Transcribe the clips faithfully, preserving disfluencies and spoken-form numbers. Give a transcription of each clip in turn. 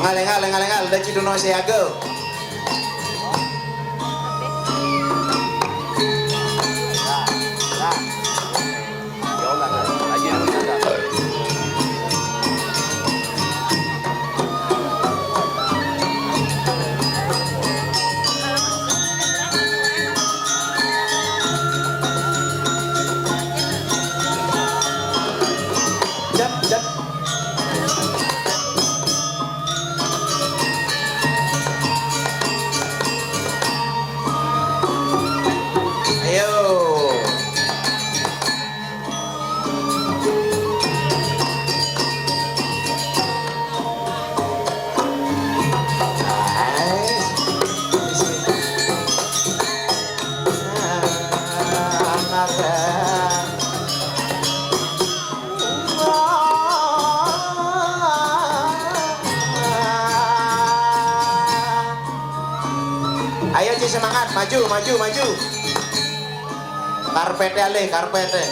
Ngalih, ngalih, ngalih, ngalih, dah ciduno siaga. Jep, jep. Ayo. Ayo, Ci, semangat, maju, maju, maju. Karpete alih, karpete.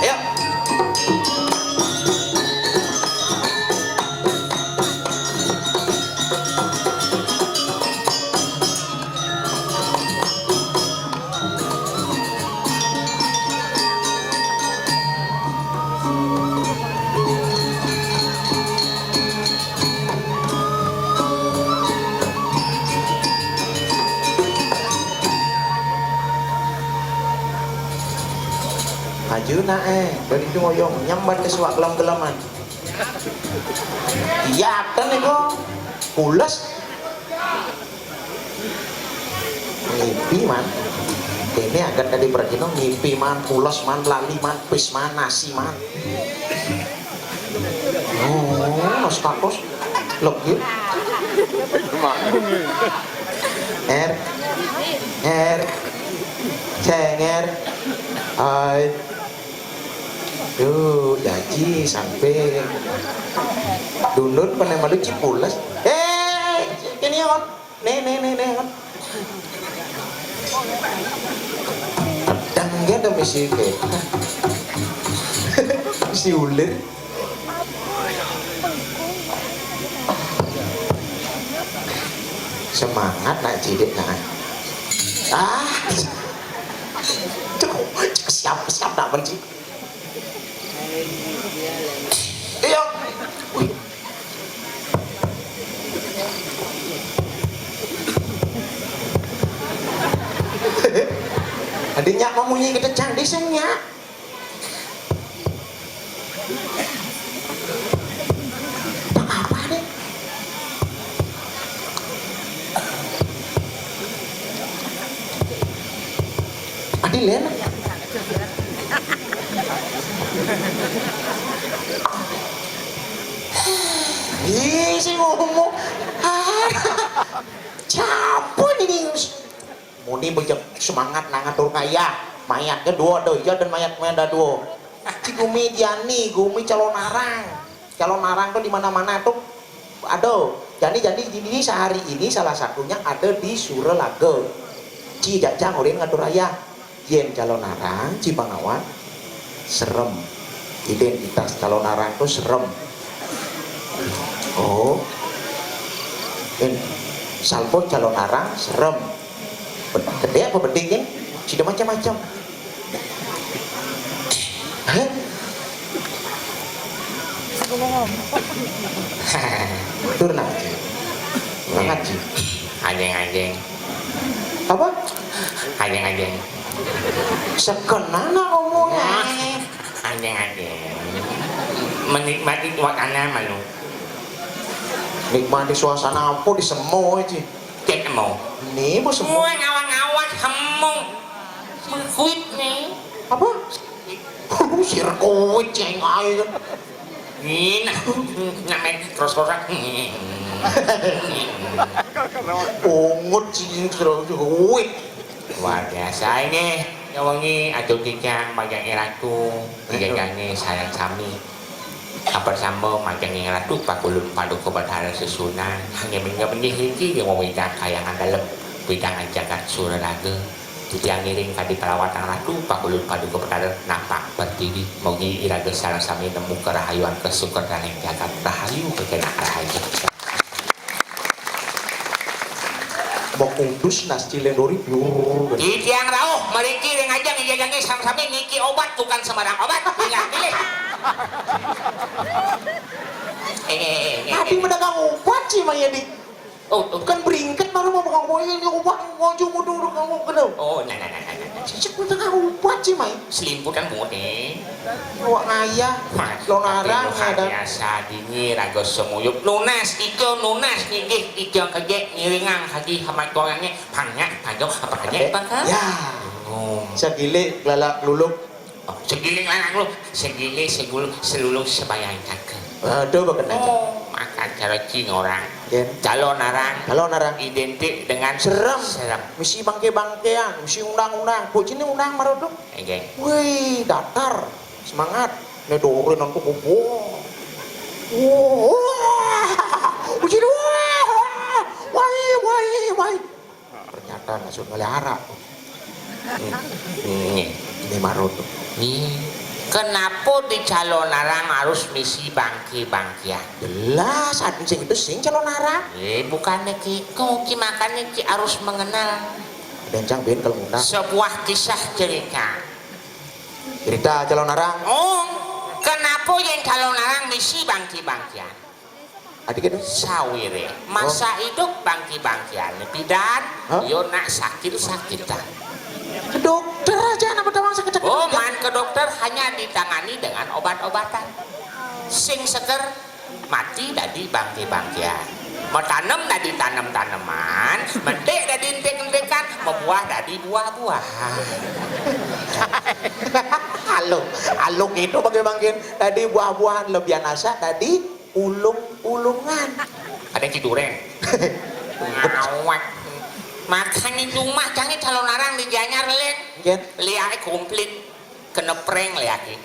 Ayo. Maju nak, eh, dari itu ngoyong nyambat ke suak gelam-gelaman. Iya, ten iku. Pules. Ngipi, man. Kene agat tadi pergi no, ngipi, man, pules, man, lali, man, pis, man, nasi, man. Oh, status legi. Er, er, cenger. Hai. Duh, jaji sampai dundun pene malu cipules. Eh, ini ya, Wan. Nih, nih, nih, nih, Wan. Pedang dia ada misi ke. Si ulir. Semangat nak cilik nak. Ah. Tuh, siap, siap nak benci. Iya. Wih. Adanya mau munyi kita cang di sini ya. Apa deh? Adi Len. Ih, si ngomong. Ah, campur ini. Muni bejek semangat nang ngatur kaya. Mayat kedua ada iya dan mayat mayat ada dua. Ci gumi Diani, gumi calon arang. Calon arang tuh di mana-mana tuh ada. Jadi jadi ini sehari ini salah satunya ada di Surelaga. Ci jajang ulin ngatur ayah. Yen calon arang, ci pangawan serem. Identitas calon arang tuh serem. Oh. Yen salpo calon arang serem. Be-, gede apa beding, ya? Sudah macam-macam. Hah? Turun aja. Turun aja. Anjing, anjing. Apa? Anjing, anjing. Sekenana omongnya. Anjing, anjing. Menikmati suasana malu. Nikmati suasana apa di semo aja. Cek mau. Nih, bos. Semua ngawang-ngawang semua. Mengkuit nih. Apa? Sir kuwi ceng ae. Ini nak main cross-crossan. Ungut sih sir kuwi. Luar biasa ini. Nyawangi atur titiang majeng ratu, jajane sareng sami. Sampun sama majeng ratu pakulun paduka Betara Sesuunan. Hanya menyembelih iki yang wong wedang kayangan dalem, wedangan jagat Suralaga. Titiang ngiring kadi pelawatan ratu pakulun paduka Betara napak pertiwi. Mugi iraga sareng sami nemu kerahayuan kesukertaning jagat. Rahayu kekenak rahayu. Mokudus nas cilendori biur. Titiang rauh mriki ring ajeng jajane sami-sami niki obat, bukan sembarang obat. Ingat pilih. Eh, eh, eh, eh, Tapi eh. Mendagang obat sih, Mayadi. Oh, oh. Kan beringket baru mau pegang koin, ini obat, mau cuma dulu kamu kena. Oh, nah, nah, nah, nah, nah. Cicik mendagang obat sih, Mai. Selimputan mode. Awak ngayah, Wah, lo narang ati ada. Biasa dini raga semuyup. Nunas, ika nunas, nggih, ika kejek, ngiringang, haji, hamat tuangannya, panyak, panjang, apa aja, Eh, Pak, ha? Ya. Oh. Segilik, lalak, luluk. Oh, segilik, lalak, luluk. Segilik, segulung, selulung, sebayang, cakep. Aduh, berkenan, Cak. Oh, makan cara Cina orang. Yen. Calon arang. Calon arang. Identik dengan serem. Serem. Mesti bangke-bangkean, mesti undang-undang. Kok sini undang marodok? Nggih. Wih, datar. Semangat. Nek dore nang toko. Wah. Wah. Wah. Wah. Wah. Wah. Wah. Ternyata maksud melihara. Nggih. Ini marut. Nggih. Kenapa di calon arang harus misi bangke-bangkean? Jelas, sing itu sing calon arang. Eh, bukannya ki, kok ki makanya ki harus mengenal. Bencang ben kalau ngundang. Sebuah kisah cerita. Cerita calon arang. Oh, kenapa yang calon arang misi bangke-bangkean? Adi kene? Sawire masa Oh. Hidup bangki-bangkiane pidan, Hah? Yo nak sakit-sakitan. Ke dokter aja, kenapa tawang sakit-sakit? Oh, man ke dokter hanya ditangani dengan obat-obatan. Sing seger mati dadi bangki-bangkian. Metanem dadi tanem-taneman, mentik dadi entik-entikan, mebuah dadi buah-buahan. Halo, halo gitu bagi mangkin. Dadi buah-buahan, lebihan asa dadi ulung-ulungan. Ada ci duren. Ngawak. Makanya jumah cange calon arang di Gianyar, Lin. Nggih. Liake komplit. Kena prank liake.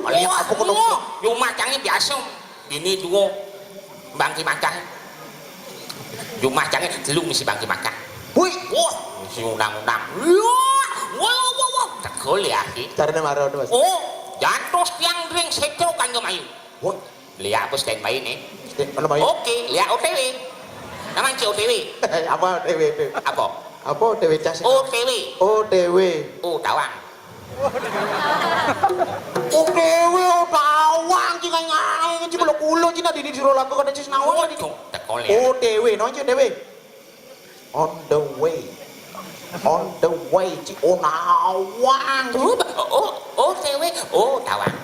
Liak apa kena prank? Jumah cange biasa. Bini dua. Bangki makan. Jumah cange telu misi bangki makan. Wih. Wah, misi undang-undang. Wah, wah, wah, wah. Tegol liake. Carane maro, Mas. Oh, jantos tiang ring setro Kanjeng Ayu. Wah. Liak apa standby nih? Stik, mana, Pak? Oke, liak O T W. Namanya ci O T W. Apa O T W itu? Apa? Apa O T W cas? O T W. O T W. Oh, tawang. O T W, oh, tawang, ci ngai-ngai, ci belok ulo, ci nadini disuruh lagu kada ci senawang. Oh, teko liak. O T W, no, ci O T W. On the way. On the way, ci, oh, nawang. Oh, oh, O T W. Oh, tawang.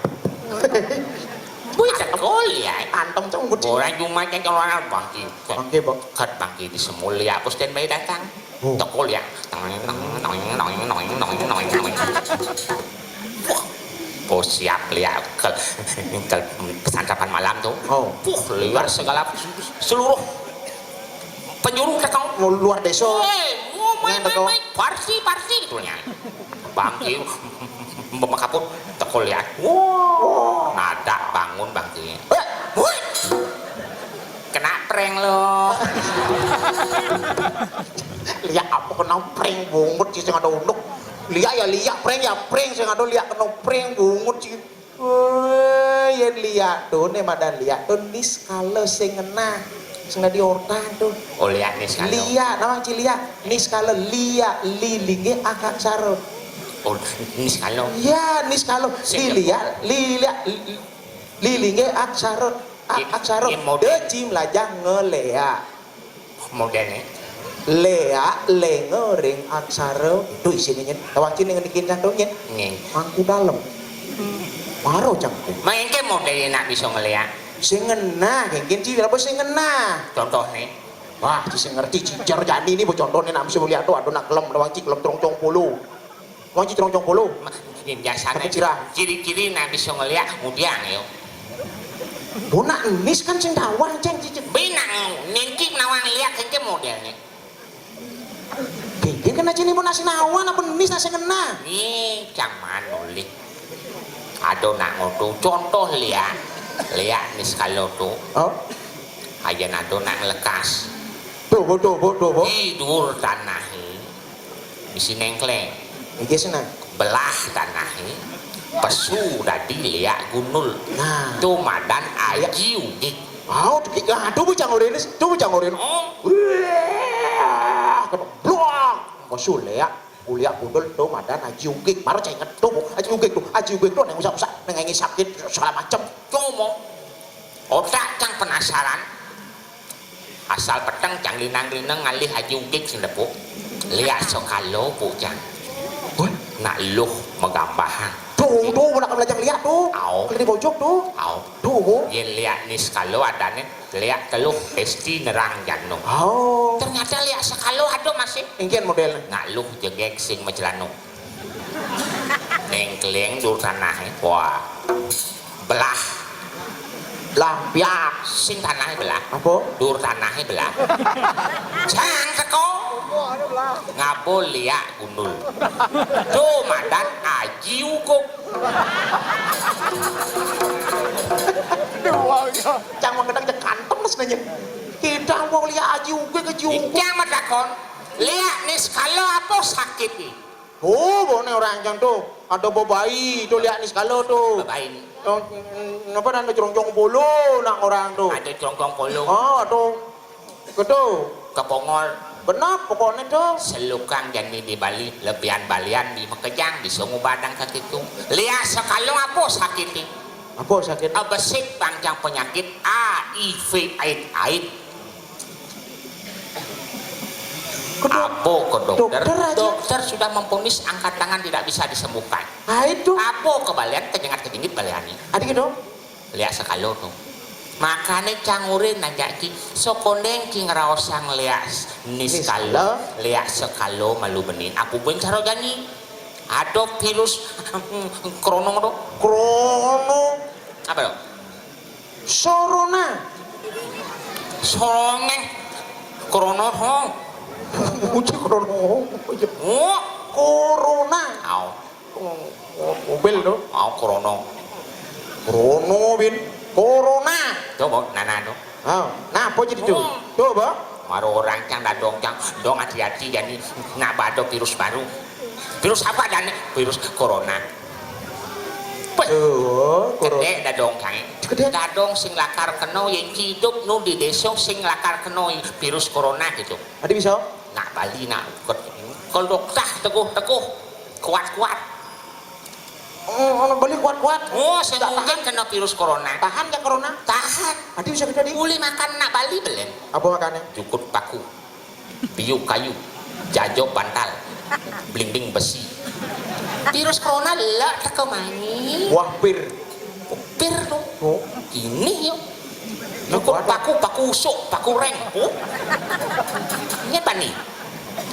Wih, teko liak. Anteng cenggut, ci. Ora cuma cek orang bangki. Bangki, Bang. Kat bangki di semul ya, bos dan bayi datang. Oh. Teko liak. Noing, noing, noing. Wah. Oh, siap liak ke, ke santapan malam tuh. Oh. Puh, liar segala seluruh penjuru teko. Mau luar desa. Hei, mau main, main, main, parsi, parsi gitu nya. Bangki, memakaput, teko liak. Wah, nadak bangun bangki. Eh, woi. Kena prank lo. Liak apa kena prank bungut sih sing ada unduk. Liak ya liak, prank ya prank, sing ada liak kena prank bungut sih. Woi, yen liak to, ne madan liak to, niskala sing ngenah. Sing dadi ortan to. Oh, liak niskala. Liak, nawang ci liak. Niskala liak, lilinge aksara. Oh, niskala. Ya, niskala. Sing liak, liak, lilinge aksara. A-, aksara. Nggih, model. De ci mlajah ngeliak. Modele. Liak lenga ring aksara. Duh, isine nyen. Tawang ci ning niki cangkem nyen. Nggih. Mangku dalem. Maro cangkem. Mengke modele nak bisa ngeliak. Sing ngenah, kengken ci apa sing ngenah? Contohne? Wah, ci sing ngerti, ci jer jani ni, bu, contohne nak bisa liak to, aduh nak kelem, tawang ci kelem trongcong polo. Tawang ci trongcong polo. Ma-, Biasané ciri-ciri nak bisa ngeliak ngudiang ya. Bo nak nis kan sing tawang, Céng, cicit. Bi nak ningkik nawang liak kéné modélné. Dadi kena cini bo nak sing nawang apa nis nak sing ngena? Ih, cang manulih. Ada nak ngodo, contoh liak. Liak nis kalo to. Oh. Aja ada nak ngelekas. Tuh, bo, tuh, bo, tuh, bo. Di dhuwur tanah iki. Bisi nengkleng. Iki seneng. Belah tanah iki. Pesu dadi liak gundul. Nah. To madan aji ugig. Au, tuh, ki-, ah, tuh bocah ngoréné, tuh bocah ngoréné. Oh. Wah, kena bluang. Pesu liak, liak gundul to madan aji ugig. Baru cénget to, aji ugig to, aji ugig to, neng usah-usah, neng ngengi sakit, segala macem. Cuma. Otak cang penasaran. Asal peteng cang linang-linang ngalih aji ugig sing depuk. Liak sekala, Bu, cang. Wah. Nak luh magambahang. Tuh, tuh, nak belajar liak tuh. Au. Kalau di pojok tuh. Au. Tuh, Bu. Yén liak nis kala adané, liak teluh pasti nerang jano. Au. Ternyata liak sekala ada masih. Engkén modélné. Nak luh jegég sing macelano. Nengkleng dhuwur tanahé. Wah. Belah. Belah piak. Sing tanahé belah. Apa? Dhuwur tanahé belah. Cang teko. Ngaba liak gundul. To madan aji ugig. Cang mengedang cek kantem senenye. Kita mau liak aji ugig, aji ugig. Cang matakon, liak nis kala apa sakit iki? Oh, bone orang cang tuh. Ada bebai tuh liak nis kala tuh. Bebai. Yang, napa nang jrong-jrong bolo nak orang tuh. Ada jrong-jrong bolo. Oh, tuh. Ketu. Kepongol. Benar, pokoknya tuh. Selukang jani di Bali, lebihan balian di Makejang, bisa ngubadang sakit tuh. Liak sekala apa sakit iki? Apa sakit? Besik bangcang penyakit A I V, aid, aid. Ke dok-, abo ke dokter, dokter aja. Dokter sudah memvonis angkat tangan tidak bisa disembuhkan. Ah, itu. Abo ke balian, kejengat kejingit baliani. Adi gitu. Liak sekala to. Makane cang urin aja ki, sokondeng ki ngraosang liak s-, nis kala, liak sekala malu beni. Apa ben cara jani? Ada virus krono to. Krono. Apa to? Sorona. Songeh. Krono ho. Uji krono. Oh. Corona. Au. Oh, oh, mobil to. Au, krono. Krono, Bin. Corona. Coba, nana to. Ah, napa jadi tuh? Oh. Coba. Maro orang cang dadong cang. Dong hati-hati jani nak bado virus baru. Virus apa dan virus corona. Peh. Oh, corona. Gedé dadong cang. Gedé. Dadong sing lakar kena yen hidup nu di desa sing lakar kena virus corona gitu. Adi bisa? Nak Bali nak ke-, kalau tah teguh-teguh, kuat-kuat. Oh, orang Bali kuat-kuat. Oh, sing mungkin kena virus corona. Tahan ya corona? Tahan. Adi bisa kita di. Uli makan nak Bali belen. Apa makannya? Jukut paku. Biu kayu, jajo bantal, blimbing besi. Virus corona lek teka manyi. Wah, pir. Pir to. Oh. Ini yo. Nah, paku, paku usuk, paku reng. Oh. Ini apa nih?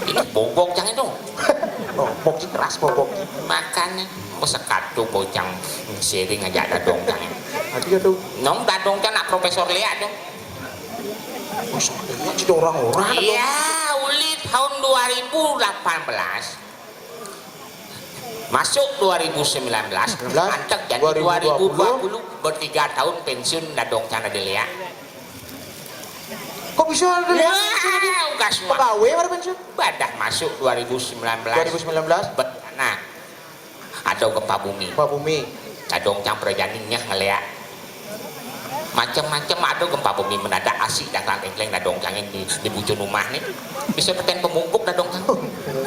Ini bobok jangan itu. Oh, bobok keras bobok. Makanya aku sekatu bocang sering aja dadong jangan. Adi ya tuh. Nong dadong kan nak profesor liak dong. Masa iya sih orang-orang. Iya, uli tahun dua ribu delapan belas. Masuk dua ribu sembilan belas, sembilan belas, antek jadi dua ribu dua puluh, dua ribu dua puluh, bertiga tahun pensiun dadong cana dilihat. Kok bisa ada pensiun? Ugas pegawai baru pensiun? Badah masuk dua ribu sembilan belas. Dua ribu sembilan belas. Nah, ada gempa bumi. Gempa bumi. Dadong cang prajani nyah ngeliat. Macem-macem ada gempa bumi mendadak, asik dangkal engkleng dadong cangin di, di bujur rumah nih. Bisa tepen pemupuk dadong cang.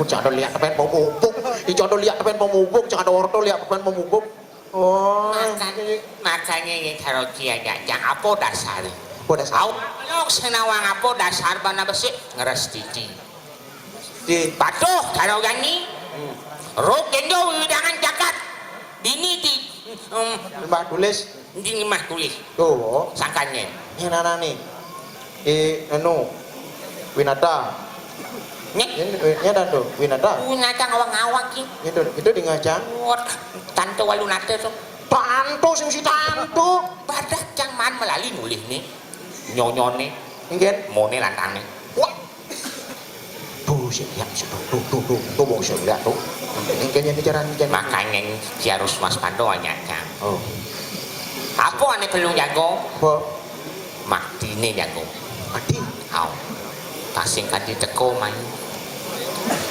Cang ada lihat tepen pemupuk. Ih, cang ada lihat tepen pemupuk, cang ada orto lihat tepen pemupuk. Oh. Makanya, makanya ini taruh kia aja, cang apa dasar? Apa dasar? Awak lo senawang apa dasar bana besi ngeres titi. Di. Patuh taruh gani. Hmm. Ruk gendo widangan jagat. Dini di, em, Lembah Tulis. Di Lembah Tulis. Tuh. Sangkanya. Ini nana nih. Eh, anu. Winata. Nyeh. Ini duitnya dah tuh, Winata. Punya cang awak-awak ki. Itu, itu di ngajang. Wot, tantu walu nate tuh. Tantu sing si tantu. Badak cang man melali mulih nih. Nyonyone. Nggih. Mone lantang nih. Wah. Tuh, sing lihat, sing tuh, tuh, tuh, tuh, tuh, wong sing lihat tuh. Ini kayaknya bicara, bicara. Makanya si harus Mas Panto hanya cang. Oh. Apa ane perlu jago? Apa? Matine jago. Mati? Au. Tasing kadi teko main.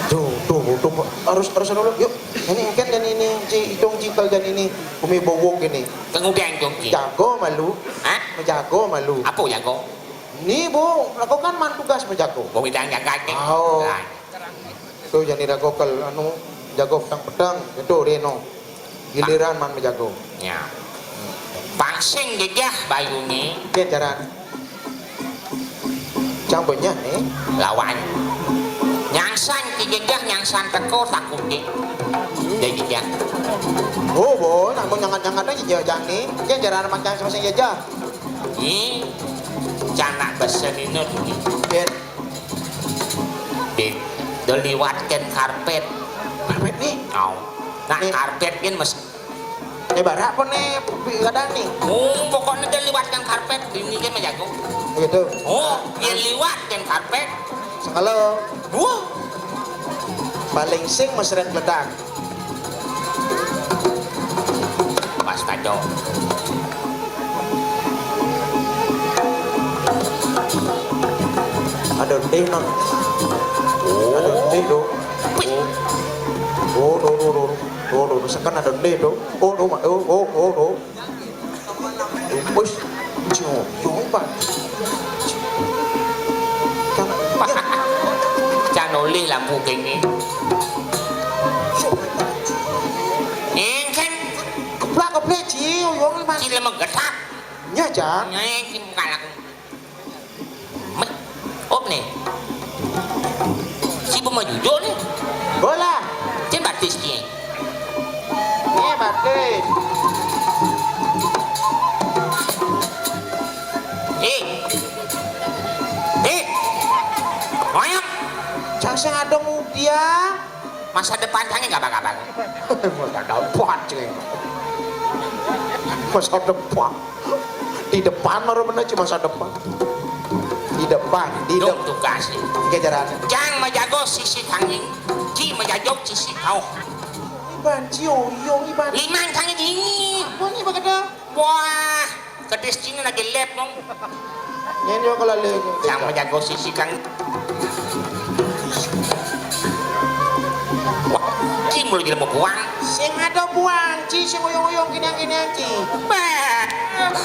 Tuh, tuh, tuh, harus, harus dulu. Yuk, ini kan dan ini, ci, hitung cikal dan ini, umi bobok ini. Kemudian dong, Ki. Jago malu. Hah? Menjago malu. Apa jago? Ini, Bu, lakukan man tugas menjago. Wong idang jagat nih. Oh. Lah. Tuh, jadi rago kel, anu, jago petang-petang, itu Reno. Giliran man menjago. Ya. Pangsing jejah bayune. Dia jaran. Cang benyah nih. Lawan. Nyangsan ki jejah, nyangsan teko takut ki. Dia jejah. Oh, bo, nak mau nyangat-nyangat aja jejah jang nih. Dia jaran macam sama sing jejah. Ih, canak besenina tuh. Dia. Di, do liwatkan karpet. Karpet nih? Au. Nah, nih. Karpet kan mes- Ini barak apa nih? Kadang nih. Oh, pokoknya dia liwatkan karpet, ini kan menjago. Gitu. Oh, dia liwatkan karpet. Sekali. Wah. Paling sing mesret ledang. Pas tajo. Ada ndih, non. Ada ndih, do. Oh, do, do, do, do. Do, do, do. Sekan ada ndih, do. Oh, do, ma-, oh, oh, oh, do. Wis, jombang. Kan, ya. Can oleh lampu kene. Engken. Keplak-keplek, Ci, uyung, Mas. Ci lemah getak. Nya, Jan. Nyai, ci muka laku. Met, op nih. Si pemajujo nih. Bola. Cen batis nih. Nih, batis. Eh. Eh. Wayang. Cang sing ada muda. Masa depan cangnya gak bakal. Masa depan, Ci. Masa depan. Di depan baru bener, Ci, masa depan. Di depan, di Dong depan. Tugas nih. Oke, jalan. Jang menjago sisi tanging, Ci menjago sisi kau. Iban, Ci, oyong, Iban. Limang tanging ini. Apa nih, Pak Kedang? Wah, kedis Cina lagi lep, dong. Ini juga kalau le-, Yang menjago sisi kang. Wah, Ci mulu jadi mau buang. Sing ada buang, Ci, sing oyong-oyong gini-gini, Ci. Bah. Aduh.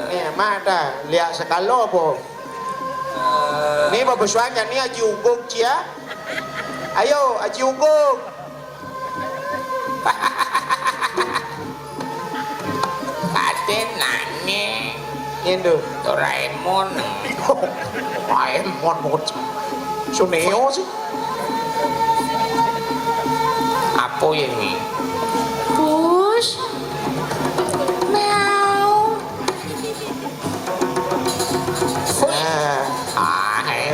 Nih, mata, lihat sekalo apa? Nih, babesuan kan nih, Aji Uguk, Ci, ya. Ayo, Aji Uguk. Kate nane. Yen, do. Doraemon. Doraemon, bocah. Suneo sih. Apa ya ini? Gus. Meow. Nah. Ah, eh.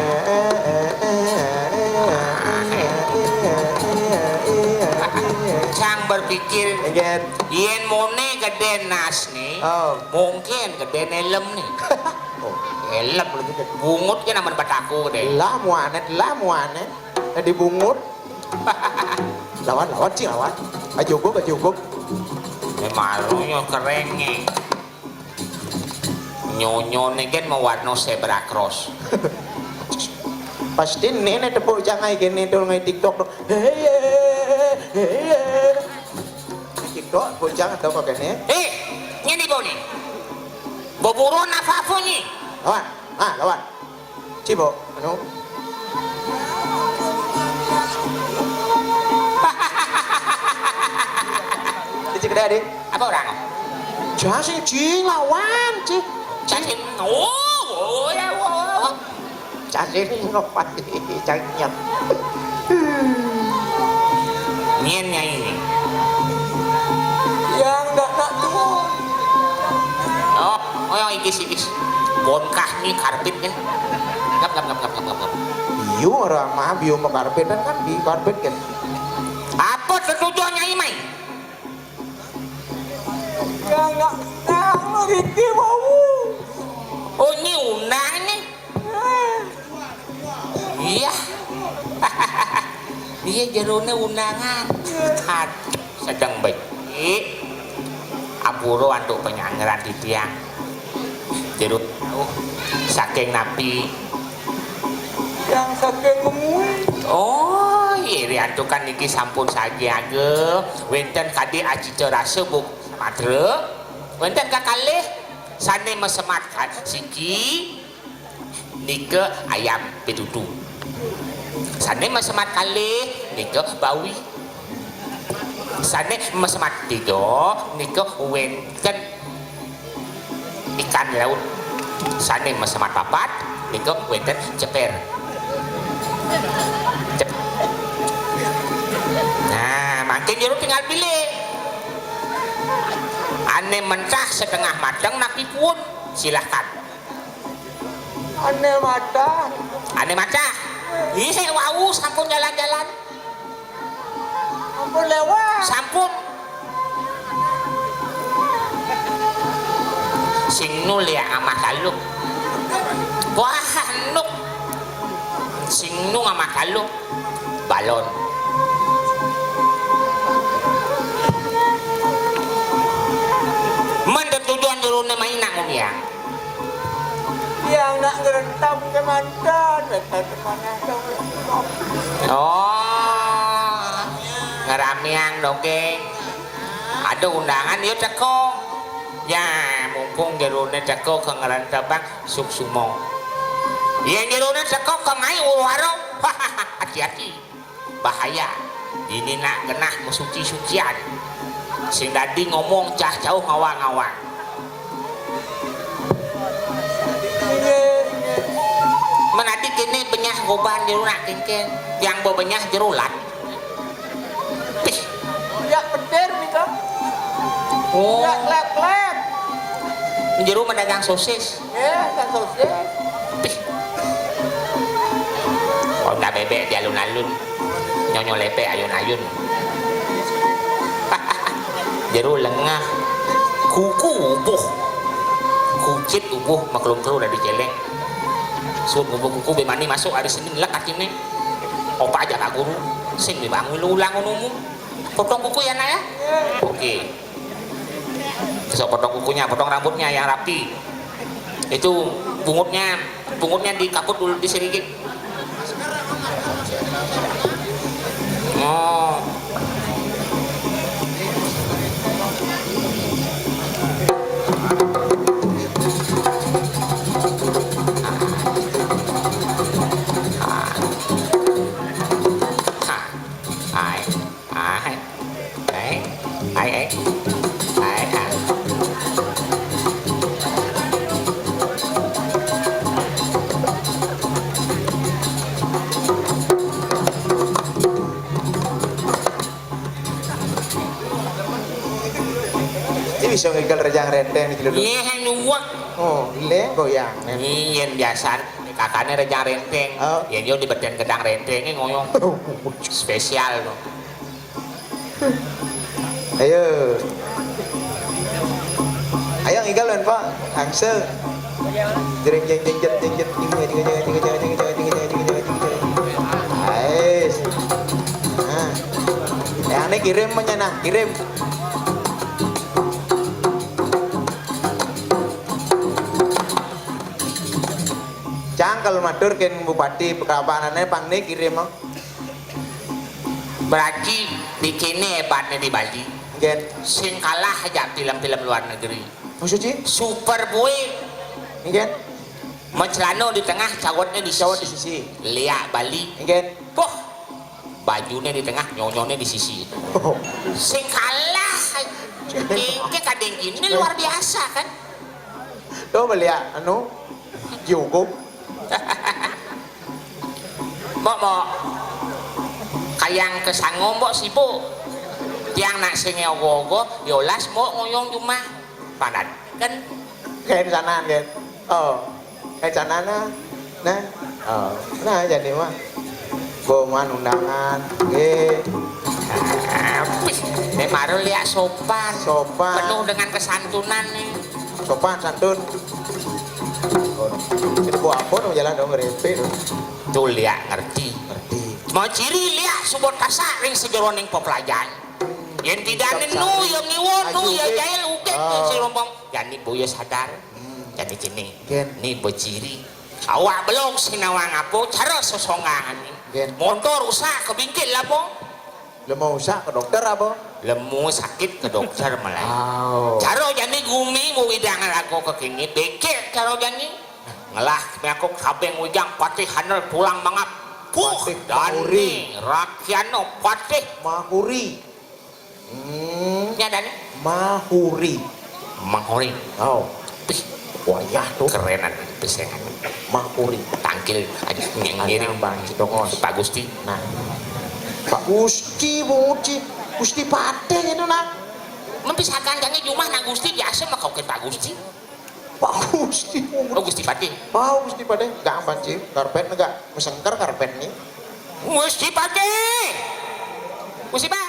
Sang berpikir, Nggih. Yen mone gede nas nih, Oh. Mungkin gede nelem nih. Oh, helm lagi gede. Bungut ki namen bataku gede. Lah muanet, lah muanet. Jadi bungut. Lawan, lawan, Ci, lawan. Aji Uguk, Aji Uguk. Ini malunya kerengnya. Nyonyone kan mewarno zebra cross. Pasti nenek tepuk jangai kene tuh ngai TikTok tuh. Hei, hei, hei. TikTok bujang atau kok kene? Eh, ngene iki, Bone. Mbok buron apa-apa iki? Lawan. Ah, lawan. Ci, Bok. Anu. Ci, gede, Dik. Apa orang? Jasin, Ci, lawan, Ci. Jasin. Oh, oh, ya, oh, oh. Cacing ngopat cacing. Nyen nyai. Yang ndak nak tuh. Kis, kis. Bon kah ni karpet kan? Ngap, ngap, ngap, ngap, ngap, ngap. Iyo, orang mah bio mah karpet kan, kan di karpet kan. Apa tetujuan Nyai mai? Ya, nak, nak, nak, Riki mau. Oh, ini undangan ni. Iya. Iya, jerone undangan. Aduh, sedeng becik. Ampura antuk panyanggeran titiang. Jero jauh saking napi? Yang saking ngemui. Oh, iya, riantukan niki sampun sagiaga wenten kadi acita rasa buk matra. Wenten kakalih sane mesemat ka-, siki. Nika ayam pitutu. Sane masemat kalih nika bawi. Sane masemat tiga nika wenten ikan laut. Sane masemat papat nika wenten ceper. Cep-, nah, mangkin jero tinggal pilih. Ane mentah setengah mateng napi pun, silahkan. Ane matah. Ane matah. Ih, wau sampun jalan-jalan. Sampun lewat. Sampun. Sing nu liak amah taluk. Wah, nuk. Sing nu amah taluk. Balon. Men tetujuan jerone mai nak ngumiang. Yang nak ngerentap ke mantan, datang ke mana dong? Oh, ngeramiang dongeng. Ada undangan, ya teko. Ya, mumpung jerone teko ke ngerentap bang, suksuma. Ya, jerone teko ke mai uruhara. Hati-hati. Bahaya. Dini nak genah mesuci-sucian. Sing dadi ngomong cah jauh ngawang-ngawang. Menadi kene benyah goban jero nak kengken, yang bebenyah jero lat. Pih. Ya petir nika. Oh. Ya klep-klep. Jero medagang sosis. Eh, kan sosis. Pih. Honda bebek di alun-alun. Nyonyo lepek ayun-ayun. Jero lengah. Kuku ubuh. Kucit ubuh maklum kelu dadi celeng. Sun ubuh kuku be mani masuk hari Senin lek katine. Opa aja Pak Guru. Sing dibangun ulang ngono mu. Potong kuku ya, Nak, ya? Oke. Besok potong kukunya, potong rambutnya yang rapi. Itu bungutnya, bungutnya dikaput dulu, disirikit. Oh. Ah. Ah. Ai. Ai. Ai, ai. Ai, ai. Iki bisa ngikel rejang renteng iki lho. Iya, nuwek. Oh, lé goyang. Iya, biasa kakane rejang renteng. Oh. Ya, yo dibeten gedang rentenge ngoyo. Spesial to. Ayo. Ayo ngigal men, Pak. Angsel. Jreng jeng jeng jet jeng jet. Ais. Nah. Yang ini kirim aja nah, kirim. Cang kalau matur ken bupati pekapanane pang ne kirim, oh. Berarti di kene hebatnya di Bali. Nggih. Sing kalah aja film-film luar negeri. Maksudnya? Super Boy. Nggih. Macelana di tengah, cawetnya di sisi. Cawet di sisi. Liak Bali. Nggih. Poh. Bajune di tengah, nyonyone di sisi. Oh. Sing kalah. Iki kadang gini luar biasa kan? Tuh melihat anu dihukum. Mbok, mbok. Kayang kesango mbok sibuk. Tiang nak sing ogo-ogo, yolas mbok ngoyong jumah. Padan kan. Kayak di sana kan. Oh. Kayak sana nah. Nah. Oh. Nah, jadi mah. Boman undangan. Nggih. Nek marul ya sopan. Sopan. Penuh dengan kesantunan nih. Sopan santun. Oh. Itu buah apa dong jalan dong repe dong. Tuh liak ngerti. Ngerti. Mau ciri liak subot kasak ring sejeroning peplajan. Yen tidak nenu ya ngiwon nu ya jail ukek ya si rombong. Jani boyo sadar. Jani cini. Gen. Ni beciri. Awak belum sinawang apa cara sesongangan ni. Gen. Motor rusak kebingkit lah po. Lu mau usah ke dokter apa? Lemu sakit ke dokter melai. Oh. Cara jani gumi mu widang lagu ke kini bekek cara jani. Ngelah me aku kabeng wijang patih hanel tulang mangap. Puh, Patih dani Mahuri. Rakyano patih. Mahuri. Hmm. Nya dani. Mahuri. Mahuri. Oh. Pih, Wayah tuh. Kerenan pisengan. Mahuri. Tangkil aja ngiring. Bang Citongos. Pak Gusti. Nah. Pak Gusti, Bu Gusti. Gusti Patih itu nah. Mempisakan jani jumah nang Gusti biasa mah kau ke Pak Gusti. Pak Gusti. Oh Gusti Patih. Pak Gusti Patih. Gak apa sih. Karpet enggak. Mesengker karpet nih. Gusti Patih. Gusti Patih.